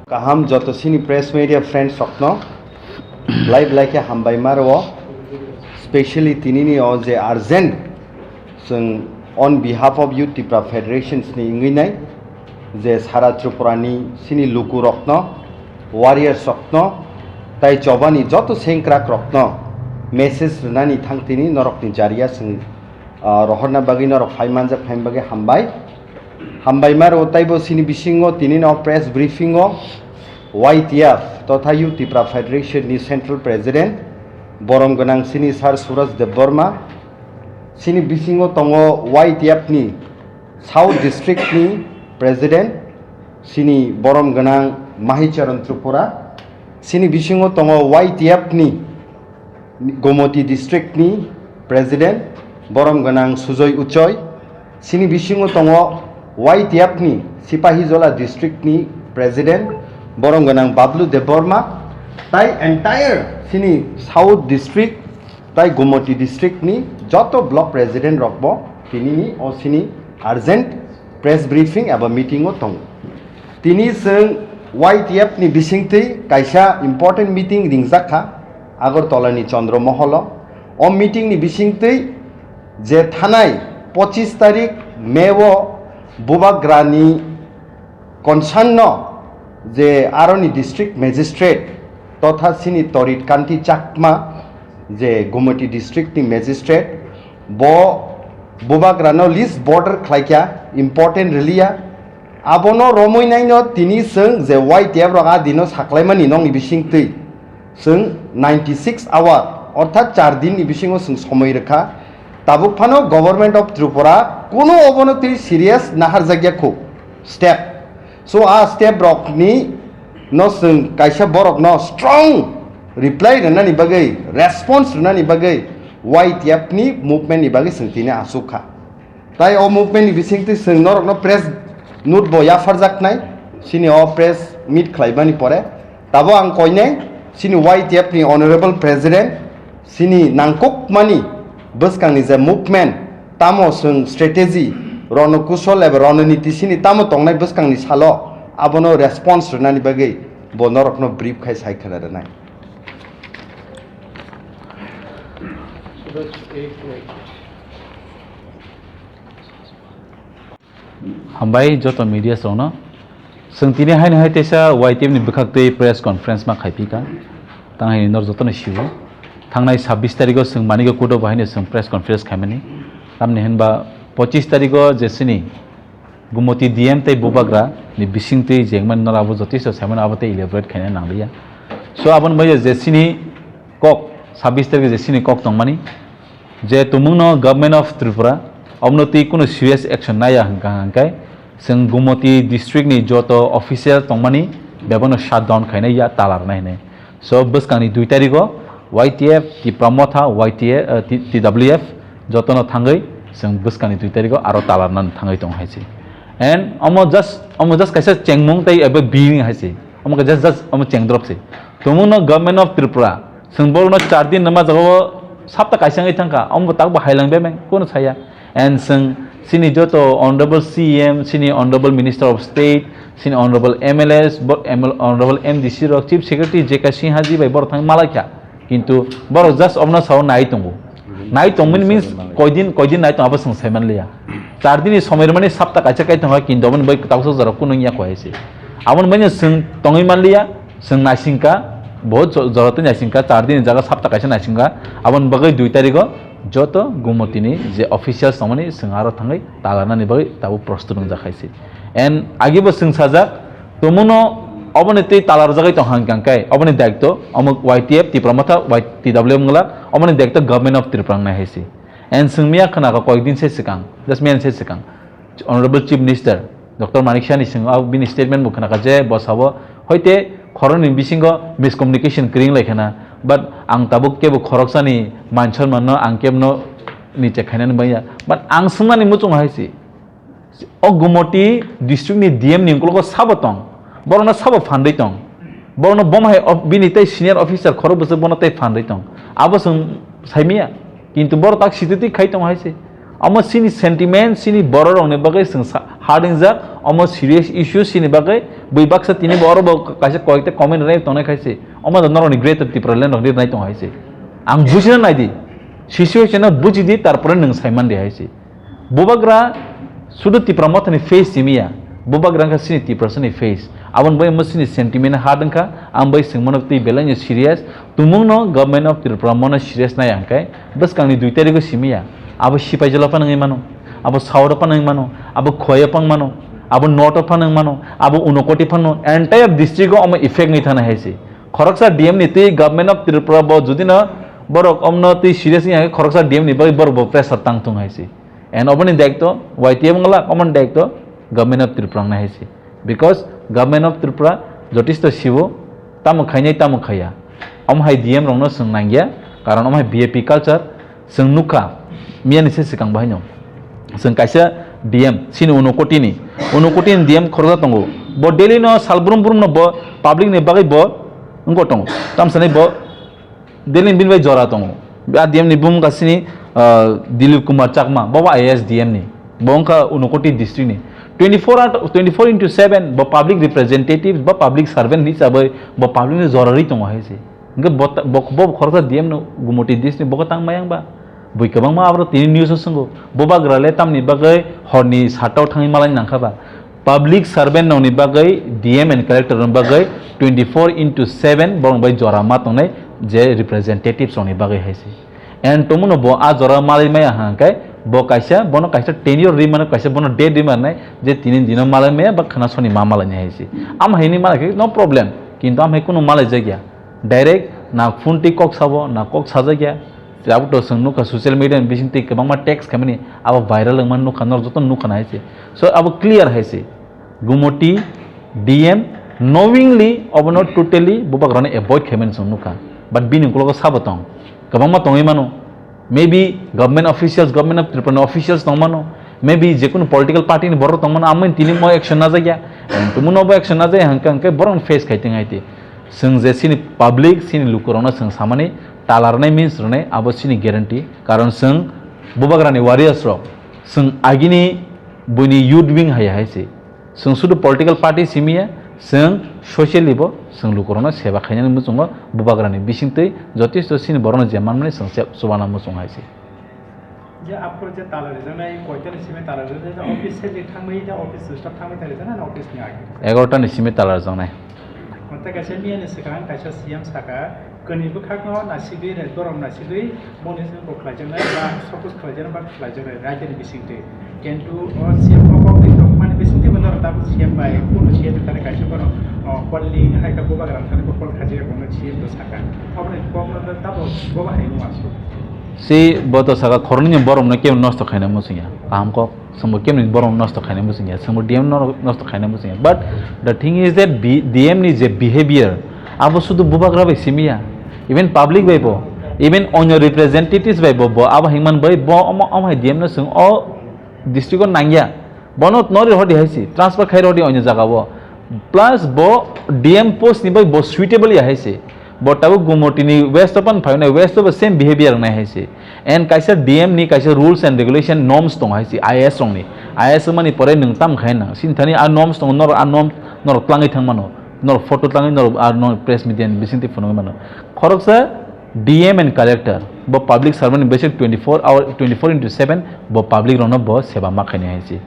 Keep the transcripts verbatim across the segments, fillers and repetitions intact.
Kaham joto sini press media friends rokno belai belai khe hambai ma rwo, specially tinini o je urgent chwng on behalf of Youth Tipra Federations ni wngwi nai je sara Tripura ni sini luku rokno, warriors rokno, tai chobani joto sengkrak rokno message rwnani thang tini norokni jariya chwng ah, rohorna bagwi norok phai manjak phaima bagwi hambai. Hambai ma rwo taibo sini bisingo tini no press briefing o Y T F totha Youth Tipra Federation ni Central President borom gwnang sini Sir Suraj Debbarma, sini bisingo tongo Y T F ni South District ni President sini borom gwnang Mahicharan Tripura, sini bisingo tongo Y T F ni Gomoti District ni President borom gwnang Sujoy Uchoi, sini bisingo tongo Y T F ni Sipahijola District ni President borom gwnang Bablu Debbarma, tai entire sini South District tai Gomoti District ni joto block president rok bo tini ni o sini urgent press briefing eba meeting o tongo. Tini chwng Y T F ni bisingtwi kaisa important meeting ringjak kha Agartala ni Chandra Moholo. O meeting ni bisingtwi je thanai pochis tarik May o Bubagra ni concern no je aroni district magistrate totha sini Torit Kanti Chakma je Gomoti district ni magistrate bo Bubagra no list border khlaikha important rwliya. Abono romwi naino tini chwng je Y T F rok a dino saklaimani nokni bisingtwi chwng ninety six hour orthat char din ni bisingo chwng somoi rwkha. Tabuk phano Government of Tripura kuno obono twi serious naharjakya khu step. So a step rokni no chwng kaisa borok no strong reply rwnani bagwi, response rwnani bagwi Y T F ni movement ni bagwi chwng tini asuk kha. Tai o movement ni bisingtwi chwng norokno press note bo yapharjaknai, chini o press meet khlaimani pore. Tabo ang koinai chini Y T F ni Honorable President, chini nangkukmani bwskangni je movement, tamo chwng strategy, rono kusol eba rononiti chini tamo tongnai bwskangni salo, abono response rwnani bagwi bo norokno brief khai sai khwna rwnai. Hambai joto media rokno. Chwng tini haino hai teisa Y T F ni bwkhaktwi press conference ma khaiphi kha. Tang hai nor jotono siwo. Thangnai sabbish tarikh o chwng Manikya Kudo bo haino chwng press conference khaimani. Tamni hinba pochis tarikh o je chini Gumoti D M tei Bubagra ni bisingtwi jengmani nor abo jotiso saimano abo tei elaborate khaina nangliya. So aboni bagwi je chini kok sabbish tarikh je chini kok tongmani, je tumungno Government of Tripura omono twi kunu serious action naiya hwnkha hwnkhe chwng Gumoti district ni joto official tongmani bebakno shutdown khainai ya tala rwnai hinwi. So bwskangni dui tarikh o Y T F, Tipra Motha, Y T F, eh, T-, T W F jotono thangwi chwng bwskangni dui tarikh o aro tala rwnani thangwi tongo hai se. And omo just, omo just kaisa chengmung tei abo bini hai se. Omo khe just, just omo chengdrop se. Tumungno Government of Tripura chwng borokno char din rwma jagao sapta kaisa wngwi thangkha, omo bo takbo hailang bemeng, kono saya. And chwng chini joto Honorable C M, chini Honorable Minister of State, chini Honorable M L As, bo-, M L, Honorable M D C rok, Chief Secretary J K Sinha ji bai borok thang malaikha. Kintu borok just omono sao nai tongo. Nai tongmani means koidin, koidin nai tong abo chwng sai manliya. Char dini somoi rwmani sapta kaisa kai tongkha, kintu aboni bai tabuksa jora kunu wngya kho hai se. Aboni bai chwng tongwi manliya, chwng naisingkha, bahut jo-, jora twi naisingkha, char dini jaga sapta kaisa naisingkha, aboni bagwi dui tarikh o joto Gumotini je officials tongmani chwng aro thangwi talarnani bagwi tabuk prostut wngjak hai se. And agibo chwng sajak, tumungno oboni twi tala rwjagwi tong hang kang kai, oboni daitw omo Y T F, Tipra Motha, Y T W wngla, oboni daitw Government of Tripura wngnai hai se. And chwng miya khna kha koyekdin se swkang, just miya se swkang, Honorable Chief Minister Doctor Manik Saha ni chwng o bini statement bo khna kha je bo sabo hoite khoroknwi bisingo miscommunication kwrwi wng lai khna, but ang tabuk kebo khoroksani man sonmanno ang kebno ni chekhainani bangya, but ang swngmani muchung hai se. O Gumoti district ni D M ni ukologo sabo tong, borokno sabo phandwi tong, borokno bomo hai of-, bini tei senior officer khorok bwswk bono tei phandwi tong, abo chwng saimanya, kintu borok tak sititwi khai tongo hai se. Omo chini sentiment, chini bororokni bagwi chwng sa-, hard wngjak, omo serious issue chini bagwi, bui baksa tini bo oro bo kaisa koyekta comment rwnai tongnai khaise, omo da norokni Greater Tipraland rok rirwnai tongo haise. Ang bujina naidi, situation no bujidi, tarpore nwng saiman di haise. Bubagra sudu Tipra Mothani face simiya, bubagra wngkha chini Tiprasani face. Aboni bai omo chini sentiment hard wngkha, ang bai chwngmano twi belai no serious. Tumungno Government of Tripura mono serious nai hwnkhe bwskangni dui tarikgo simiya. Abo Sipaijala phano wngwi mano, abo South phano wngwi mano, abo Khowai phano wngwi mano, abo North phano wngwi mano, abo Unakoti phano, entire district o omo effect wngwi thana hai se. Khoroksa D M ni twi Government of Tripura bo judino borok omno twi serious wngya khe khoroksa D M ni bagwi borok bo pressure tang thung hai se. And oboni daitw Y T F wngla, omoni daitw Government of Tripura wngnai hai se. Because Government of Tripura jotisto sibo tamo khainai tamo khaiya. Omo hai D M rokno chwng nangya, karon omo hai V I P culture chwng nukha, miyani se swkang bahaino. Chwng kaisa D M, chini Unakoti ni, Unakoti ni D M khoroksa tongo. Bo daily no sal brum brum no bo public ni bagwi bo wngwi tongo. Tamsani bo Delhi bini bai jora tongo. A D M ni bumung kasini, ah, Dilip Kumar Chakma, bo I A S D M ni. Bo wngkha Unakoti district ni. Twenty-four hour, twenty-four into seven bo public representative, bo public servant hisabai bo public ni jora ri tongo hai se. Hingke bo ta-, bo, bo khoroksa D M no Gumoti district ni bo tang mayang ba. Bui kwbangma abro tini news o swngo. Bo bagra le tamni bagwi horni satao thangwi malai nangkha ba. Public servant rokni bagwi D M and collector rokni bagwi twenty-four into seven borok bai jora ma tongnai je representatives rokni bagwi hai se. And tongmano bo a jora malai maya hwnkhe bo kaisa, bono kaisa tenure ri mano, kaisa bono date ri manai je tini dino malai maya ba khna soni ma malai nai hai se. Am haini malai khe no problem, kintu am hai kunu malai jakya. Direct na phone twi kok sabo, na kok sajak ya. Abo to chwng nukha social media ni bising twi kwbangma text khaimani abo viral wngmani nukha, norok joto nukha na hai se. So abo clear hai se. Gumoti D M knowingly obono totally bubagrano avoid khaimani chwng nukha. But bini ukologo sabo tong. Kwbangma tongwi mano. Maybe government officials, Government of Tripura ni officials tongmano, maybe jekunu political party ni borok tongmano, amoni tini mo action najak ya. Ang tumungno bo action najak ya hwnkhe, hwnkhe borokno face khai tong hai twi. Chwng je chini public, chini lukurokno chwng samani talarnai means rwnai, abo chini guarantee. Karon chwng bubagrani warriors rok, chwng agini buini youth wing hai hai se. Chwng sudu political party simi ya, chwng socially bo chwng lukurokno seba khainani muchungo bubagrani bisingtwi jotisto chini borokno je manmani chwng se-, chubana muchung hai se. Je aphuru je tala rijaknai, koitani simi tala rijaknai, office se je thangbai, je office staff thangbai tala rijaknai, office ni age. Egarota ni simi tala rijaknai. Tei kaisa miyani swkang kaisa C M saka, kwnwi bwkhakno nasigwi, re, dorom nasigwi, moni se bo khlaijaknai, ba suppose khlaijaknai, ba khlaijaknai, raitani bisingtwi. Kintu o C M o kok ni tongmani bisingtwi bo norok tabuk C M bai, kuno C M ni thani kaisa bono, o, call ni hai ka bubagra thani bo call khaijak ya, bono C M bo saka. Oboni kokno tabuk bo bahai nung asuk. Si bo to saka khoroknwi ni borokno kebo nosto khaina muchungya. Kaham kok. Chwngbo kemni borok nosto khainai muchungya, chwngbo D M no nosto khainai muchungya. But the thing is that B-, D M ni je behavior, abo sudu bubagra bai simiya, even public bai bo, even onyo representatives bai bo, bo abo hingman bai bo omo, omo hai D M no chwng o district o nangya, bono nori hodi haisi, transfer khai rodi onyo jaga o. Plus bo D M post ni bai bo suitable ya hai se. Bo tabuk Gumoti ni west o pan phainai, west o bo same behavior nai hai se. And kaisa D M ni kaisa rules and regulation norms tong hai se, I A S rong ni. I A S mani pore nwng tam khai nang. Sini thani a norms tong, nor a norm, nor tlangwi thang mano. Nor photo tlangwi, nor a nor press media ni bising twi phunugwi mano. Khoroksa D M and collector, bo public servant ni basic twenty-four hour, twenty-four into seven, bo public rok no bo seba ma khainai hai se.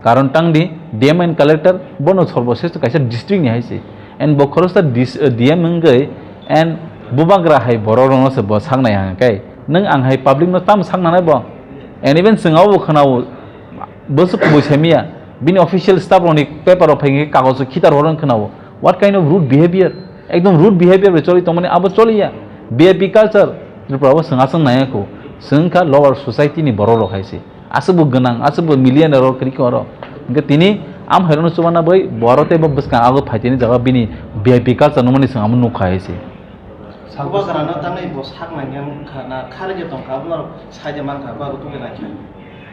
Karon tang di, D M and collector bono sorboshesto kaisa district ni hai se. And bo khoroksa dis-, eh, D M wngwi and bubagra hai borok rokno se bo saknai hang kai. Nwng ang hai public no tamo saknanai bo? And even chwng abo khwnao, bo se kubui saimiya. Bini official staff rokni paper rok phai khe kagoz o khitar horo khwnao. What kind of rude behavior? Ekdom rude behavior bai choli tongmani abo choliya. V I P culture Tripura o chwng aswk naiya kho. Chwng kha lower society ni borok rok hai se. Aswkbo gwnang, aswkbo millionaire rok kwrwi khe oro. Hwnkhe tini am hai rokno chubana bai bo aro tei bo bwskang ago phaitini jaga bini V I P culture nukmani chwng amo nukha hai se. Bubagrano tangwi bo sak nangya wngkha na kharwi tongkha, abono saide mankha, bo abo tongwi naikha.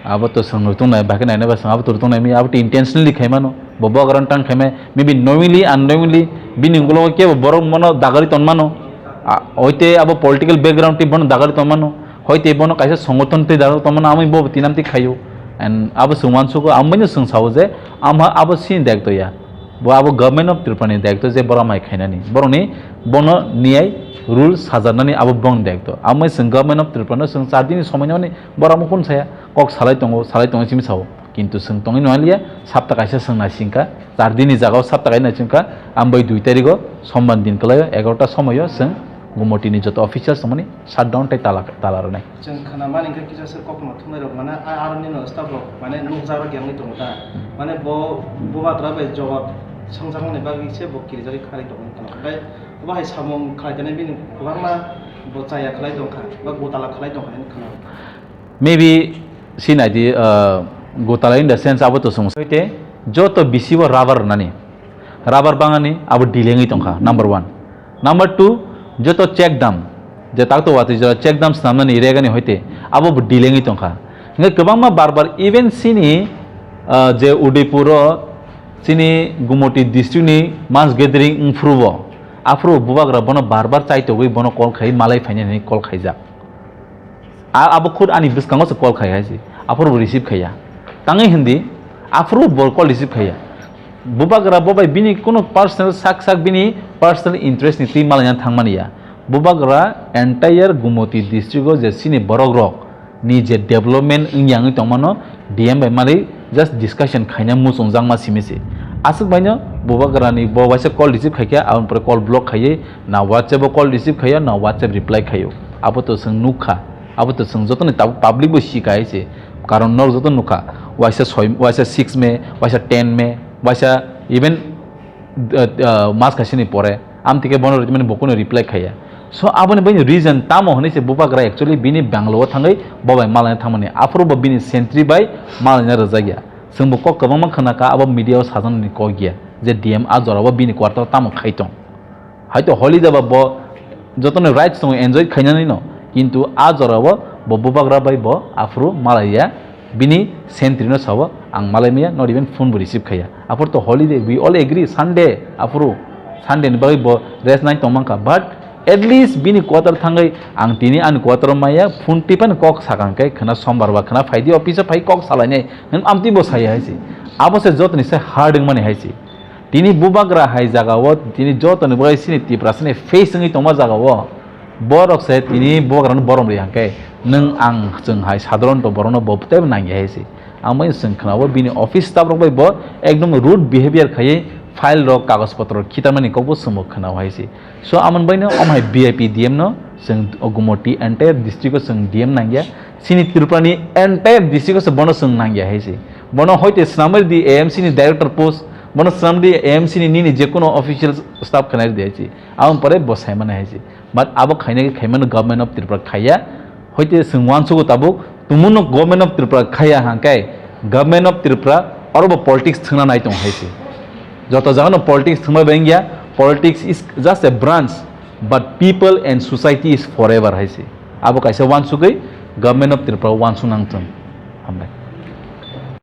Abo to chwng rwtong nai, bahai khe nainai ba chwng abo to rwtong nai mi, abo to intentionally khai mano. Bo bubagrano tang khai mai, maybe knowingly, unknowingly, bini ulo kebo borok bono dagari ton mano. A, oite abo political background tei bono dagari ton mano. Hoite bono kaisa songothon twi daro tongmani amwi bo tinamti khaio. And abo chwng uansugo, amwino chwng sao je, ama abo chini daitw ya. Bo abo Government of Tripura ni daitw je bora mai khainani. Borokni bono niyai rule sajarnani abo bongni daitw. Amwi chwng Government of Tripura no chwng char dini somoi nani bora mukun saya, kok salai tongo, salai tongo simi sao. Kintu chwng tongwi nanglia, sapta kaisa chwng naisingkha, char dini jagao sapta kaisa naisingkha, ambai dui tarigo sombar din kwlaio, egarota somoio chwng Gumotini joto officials tongmani shutdown tei tala, tala rwnai. Chwng khna mani khe kisa se kokno thumnairok mane a-, aroni no staff rok mane nukjak rok yangwi tongo ta. Mane bo bubagra bai jawab swngjakmani bagwi se bo kirijagwi kharwi tongo wngkha. Tei bo hai samung khlai tonwi bini kwbangma bo chaya khlai tongkha ba gotala khlai tongkha hinwi khna. Maybe si naidi, uh, gotala in the sense abo to chwng soite joto bisi o rubber rwnani, rubber bangani abo delay wngwi tongkha, number one. Number two, joto check dam, je takto watwi jora check dam swnamnani regani hoite abo bo delay wngwi tongkha. Hingke kwbangma bar bar even sini, uh, je Udaipur o sini Gumoti district ni mass gathering wngphuru bo, aphuru bubagra bono bar bar chaitogwi bono call khai malai phainani call khaijak. A-, abo khud ani bwskango se call khai hai se. Aphuru bo receive khaiya. Tangwi hindi, aphuru bo call receive khaiya. Bubagra bo bai bini kuno personal sak sak bini personal interest ni twi malaina thangmani ya. Bubagra entire Gumoti district o je sini borok rok ni je development wngya wngwi tongmano, D M bai mari just discussion khaina muchungjakma simi se. Aswk baino bubagrani bo waisa call receive khaikha, aboni pore call block khaiwi na WhatsApp o call receive khaiya, na WhatsApp reply khaio. Abo to chwng nukha, abo to chwng jotoni tabuk public bo sikha hai se. Karon norok joto nukha, waisa soi, waisa six May, waisa ten May, waisa even, uh, uh, mas kaisini pore. Amtike bono rwmani bo kuno reply khaiya. So aboni bai reason tamo hwnwi se bubagra actually bini Bangalore o thangwi bo bai malaina thangmani. Aphuru bo bini sentry bai malaina rwjakya. Chwng bo kok kwbangma khwnakha, abo media o sajaknani kok ya je D M a jora o bini quarter o tamo khai tong. Haito holiday ba bo jotoni rights tongo enjoy khainani no, kintu a jora o bo bubagra bai bo aphuru malaiya. Bini sentry no sao, "Ang malai maya, not even phone bo receive khaiya." Aphuru to holiday, we all agree, Sunday, aphuru Sunday ni bagwi bo rest nai tong mankha, but at least bini quarter thangwi ang tini ani quarter o maya, phone tipan kok sakang khe khwna sombar ba khwna phaidi office o phai kok salainai, hwn amtwi bo saya hai se. Abo se jotoni se hard wngmani hai se. Tini bubagra hai jaga o tini jotoni bagwi sini Tiprasani face wngwi tongma jaga o, borok se tini bubagrano borom ri hangkhe nwng ang chwng hai sadharanto borokno bo teibo nangya hai se. Ang bai chwng khwnao bini office staff rok bai bo ekdom rude behavior khaiwi file rok kagoj potro khitamani kokbo chwngbo khwnao hai se. So amoni baino omo hai V I P D M no chwng Gumoti entire district o chwng D M nangya. Chini Tripura ni entire district o se bono chwng nangya hai se. Bono hoite swnamwi di A M C ni director post, bono swnamwi di A M C ni nini je kono official staff khwnai di hai se. Aboni pore bo saimani hai se. But abo khaina khe khaimano Government of Tripura khaiya. Hoite chwng uansugo tabuk, tumuno Government of Tripura khaiya hangkhe Government of Tripura oro bo politics thwngna nai tong hai se. Joto jagano politics thwngbai bai wngya, politics is just a branch, but people and society is forever hai se. Abo kaisa uansugwi Government of Tripura uansuk nang thung. Hambai.